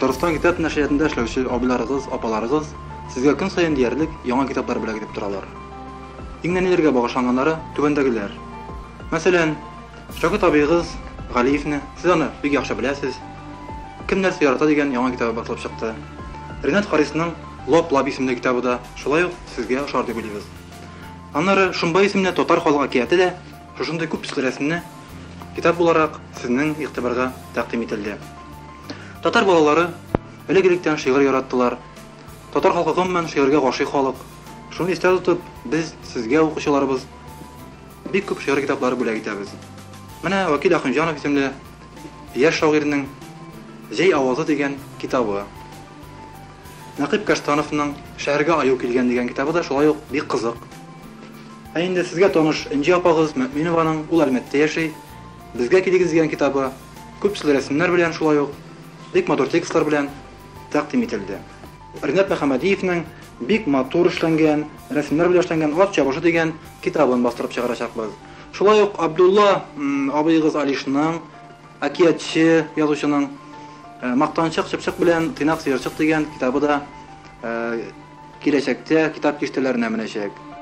Татарстан китап нәшриятында эшләүче абыйларыгыз, апаларыгыз сезгә көн саен диярлек яңа китаплар бүләк итеп торалар. Иң нәниләргә багышланганнары түбәндәгеләр. Мәсәлән, Шәүкәт абыегыз Галиевне, сез аны бик яхшы беләсез, Кем нәрсә ярата дигән яңа китабы басылып чыкты. Ренат Харисның Лап-лап исемле китабы да шулай ук сезгә ошар дип уйлыйбыз. Аннары Шомба исемле татар халык әкияте дә шушындый күп төсле рәсемле китап буларак сезнең игътибарга тәкъдим ителде. Татар балалары элек-электән шигырь яраттылар. Татар халкы гомумән шигырьгә гашыйк халык. Шуны истә тотып, без сезгә, укучыларыбыз, бик күп шигырь китаплары бүләк итәбез. Менә Вәкил Ахунҗанов исемле яшь шагыйрьнең Җәй авазы дигән китабы. Нәкыйп Каштановның Шәһәргә аю килгән дигән китабы да шулай ук бик кызык. Ә инде сезгә таныш Энҗе апагыз Мөэминованың, ул Әлмәттә яши, Безгә килегез дигән китабы күп төсле рәсемнәр белән шулай ук бик матур текстлар белән тәкъдим ителде. Ринат Мөхәммәдиевнең бик матур эшләнгән, рәсемнәр белән эшләнгән Ат чабышы дигән китабын бастырып чыгарачакбыз. Шулай ук Абдулла абыегыз Алишның, әкиятче язучының Мактанчык чыпчык белән тыйнак сыерчык дигән китабы да киләчәктә китап киштәләренә менәчәк.